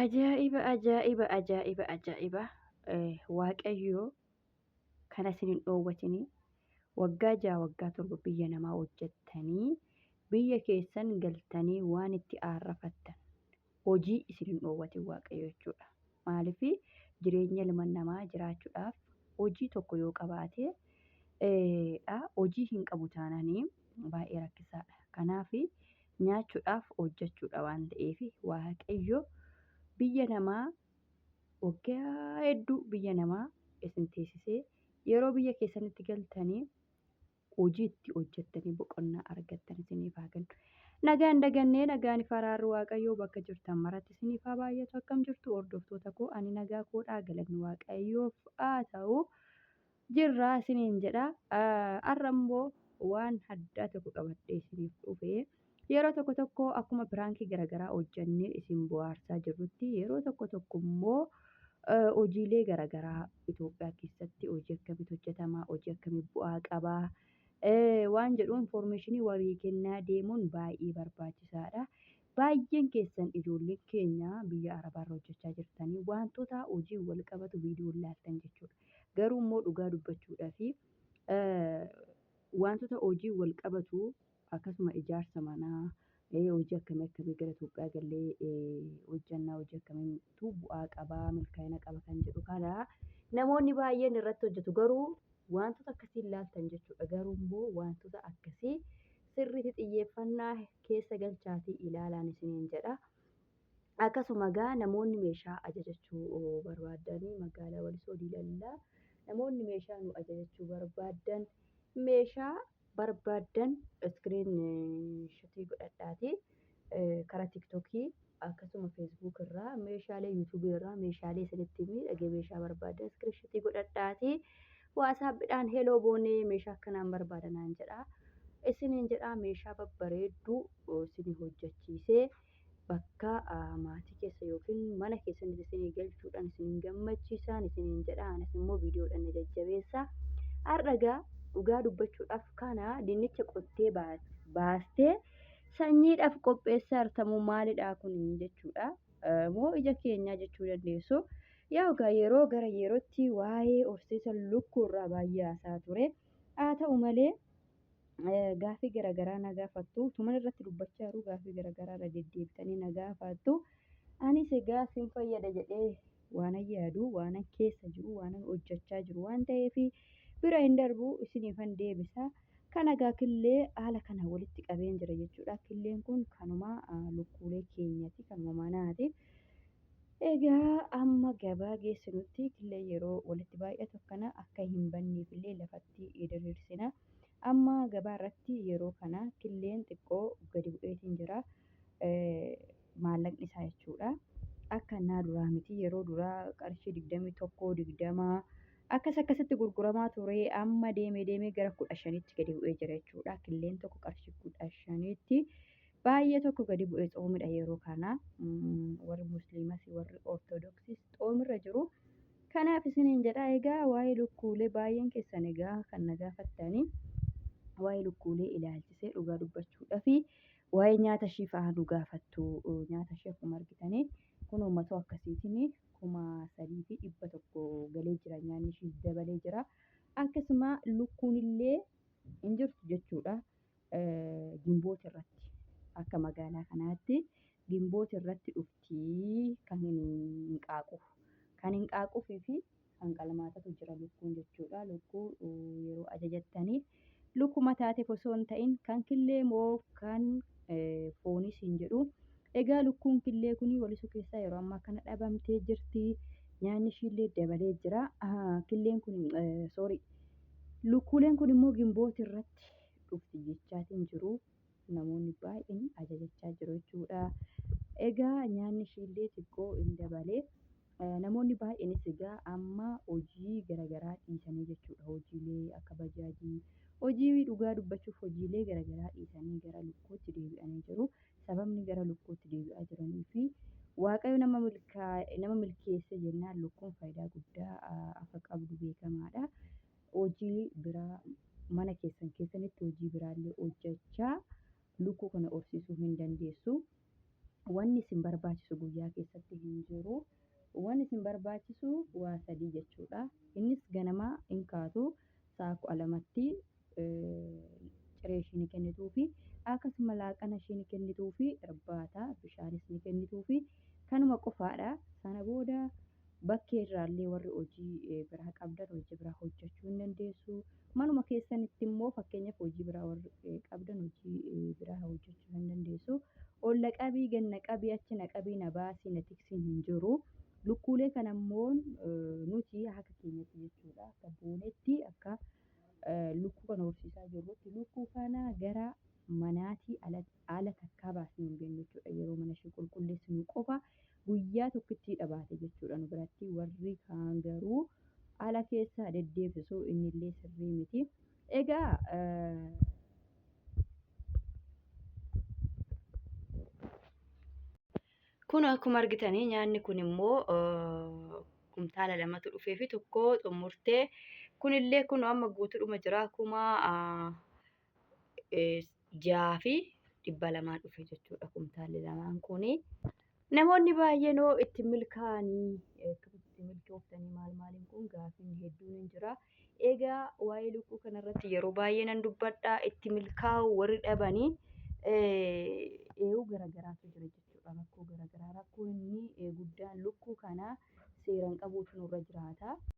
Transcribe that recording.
Ajaa'iba ajaa'iba ajaa'iba ajaa'iba Waaqayyo kana isin hin dhoowwatinii waggaa 6 waggaa 7 biyya namaa hojjettanii biyya keessan galtanii waan itti aarrafattan hojii isin hin dhoowwatin Waaqayyo jechuudha. Maaliif jireenya ilma namaa jiraachuudhaaf hojii tokko yoo qabaate dha hojii hin qabu taananii baay'ee rakkisaadha. Kanaaf nyaachuudhaaf hojjechuudha waan ta'eef Waaqayyo biyya namaa waggaa hedduu biyya namaa isin teessisee yeroo biyya keessanitti galtanii hojii itti hojjettanii boqonnaa argattan isiniif haa kennu. Nagaan dagannee nagaan faraarri Waaqayyoo bakka jirtan maratti isiniif haa baay'atu. Akkam jirtu hordoftoota koo, ani nagaa koodhaa, galanni Waaqayyoof haa ta'u, jirraa isiniin jedha. Har'a immoo waan addaa tokko qabadhee isiniif dhufe. Yeroo tokko tokko akkuma piraankii garaagaraa hojjannee isin bohaarsaa jirrutti, yeroo tokko tokko immoo hojiilee garaagaraa Itoophiyaa keessatti hojii akkamitti hojjetama, hojii akkamii bu'aa qabaa waan jedhu infoormeeshinii walii kennaa deemuun baay'ee barbaachisaadha. Baay'een keessan ijoolleen keenya biyya Arabaarra hojjechaa jirtanii wantoota hojii wal qabatu viidiyoo ilaaltan jechuudha. Garuu immoo dhugaa dubbachuudhaa fi wantoota hojii wal qabatu akkasuma ijaarsa manaa, hojii akkamii akkamii gara Itoophiyaa gallee hojjannaa, hojii akkamiitu bu'aa qabaa, milkaa'ina qaba kan jedhu kana namoonni baay'een irratti hojjetu, garuu wantoota akkasii ilaaltan jechuudha. Garuu immoo wantoota akkasii sirriitti xiyyeeffannaa keessa galchaatii ilaalaan isiniin jedha. Akkasuma egaa namoonni meeshaa ajajachuu barbaadanii magaalaa Walisoo Diilallaa namoonni meeshaa nu ajajachuu barbaadan meeshaa barbaaddan iskiriin shatii godhadhaatii karaa Tiktokii akkasuma Feesbuuk irraa meeshaalee Yuutuubii irraa meeshaalee isinitti miidhagee meeshaa barbaadan iskiriin shatii godhadhaatii waasaappiidhaan "Hello Boonee, meeshaa akkanaan barbaada" naan jedha. Isiniin jedha, meeshaa babbareedduu isinii hojjechiisee bakka maatii keessa yookiin mana keessanitti isinii galchuudhaan isiniin gammachiisaan isiniin jedha. Anas immoo viidiyoodhaan na jajjabeessa. Har'a egaa dhugaa dubbachuudhaaf kana dinnicha qottee baastee sanyiidhaaf qopheessaa jirtamoo maalidha kun jechuudha. Moo ija keenyaa jechuu dandeessu. Yaa egaa yeroo gara yerootti waa'ee horsiisa lukkuu irraa baay'ee haasaa ture. Haa ta'u malee gaaffii garaagaraa na gaafattu. Utuman irratti dubbachaa jiru gaaffii garaagaraa irra deddeebitanii na gaafattu. Anis egaa sin fayyada jedhee waanan yaadu, waanan keessa jiru, waanan hojjechaa jiru waan ta'eef bira hin darbu, isiniifan deebisa. Kana egaa killee haala kana walitti qabeen jira jechuudha. Killeen kun kanuma lukkuulee keenyati, kanuma manaati. Egaa amma gabaa geessinutti killee yeroo walitti baay'atu akkana akka hin banneef illee lafatti diriirsina. Amma gabaa irratti yeroo kana killeen xiqqoo gadi bu'eetiin jira. Maallaqni isaa jechuudha. Akka innaa duraa miti, yeroo duraa qarshii 21, 20 akkas akkasitti gurguramaa ture, amma deemee deemee gara 15tti gadi bu'ee jira jechuudha. Killeen tokko qarshii 15tti baay'ee tokko gadi bu'ee. Tsoomidha yeroo kana. Warri Musliimas warri Ortodoksiis xoomirra jiru. Kanaaf isiniin jedha, egaa waa'ee lukkuulee baay'een keessan egaa kan na gaafattanii waa'ee lukkuulee ilaalchisee dhugaa dubbachuudhaa fi waa'ee nyaata ishii fa'aa nu gaafattu. Nyaata ishii akkuma argitanii kun uummatoo akkasiitiin 3100 galee jira, nyaanni ishiis dabalee jira. Akkasuma lukkuun illee hin jirtu jechuudha. Gimboota irratti akka magaalaa kanaatti gimboota irratti dhufti kan hin qaaqu. Kan hin qaaquufii fi kan qalmaatatu jira lukkuun jechuudha. Lukkuu yeroo ajajattanii lukkuma taateef osoo hin ta'in kan killee moo kan foonis hin jedhu. Egaa lukkuun killee kun Walisoo keessaa yeroo ammaa kana dhabamtee jirti. Nyaanni ishiillee dabalee jira. Killeen kun, sorry, lukkuuleen kun immoo gimboota irratti dhufti jechaatiin jiru. Namoonni baay'een ajajachaa jiru jechuudha. Egaa nyaanni ishiillee xiqqoo hin dabalee. Namoonni baay'eenis egaa amma hojii garaagaraa dhiisanii jechuudha. Hojiilee akka bajaajii, hojii dhugaa dubbachuuf hojiilee garaagaraa dhiisanii gara lukkuutti deebi'anii jiru. Sababni gara lukkuutti deebi'aa jiranii fi Waaqayyo nama milkeesse jennaan lukkuun faayidaa guddaa akka qabdu beekamaadha. Hojii biraa mana keessan keessanitti hojii biraallee hojjechaa lukkuu kana horsiisuu hin dandeessu. Wanni isin barbaachisu guyyaa keessatti hin jiru. Wanni isin barbaachisu waa sadii jechuudha. Innis ganamaa hin kaatu sa'a 12tti ciree ishii ni kennituufi, akkasuma laaqana ishii ni kennituufi, irbaata bishaanis ni kennituufi, kanuma qofaadha. Sana booda bakkee irraallee warri hojii biraa qabdan hojii biraa hojjechuu hin dandeessu. Manuma keessanitti immoo fakkeenyaaf hojii biraa warri qabdan hojii biraa hojjechuu hin dandeessu. Ol na qabii, gad na qabii, achi na qabii, na baasii, na tiksiin hin jiru. Lukkuulee kana immoo nuti akka keenyatti jechuudha, akka boonetti, akka lukkuu kana horsiisaa jirrutti lukkuu kana gara manaatii ala takkaa baasnee hin beeknu jechuudha. Yeroo mana ishee qulqulleessinu qofa guyyaa tokkittiidha baate jechuudha nu biratti. Warri kaan garuu ala keessa deddeebisu, innillee sirrii miti. Egaa kun akkuma argitanii nyaanni kun immoo kumtaala lamatu dhufee fi tokko xumurtee, kunillee kun amma guutuudhuma jira, 6200 dhufe jechuudha kumtaalli lamaan kuni. Namoonni baay'een hoo itti milkaa'anii, akkamitti milkooftanii, maal maaliin kun gaaffiin hedduun hin jira. Egaa waa'ee lukkuu kanarratti yeroo baay'ee nan dubbadha, itti milkaa'u warri dhabanii eeyyuu garagaraatu jira jechuudha. Rakkoo garagaraa, rakkoon inni guddaan lukkuu kana seeraan qabuutu nurra jiraata.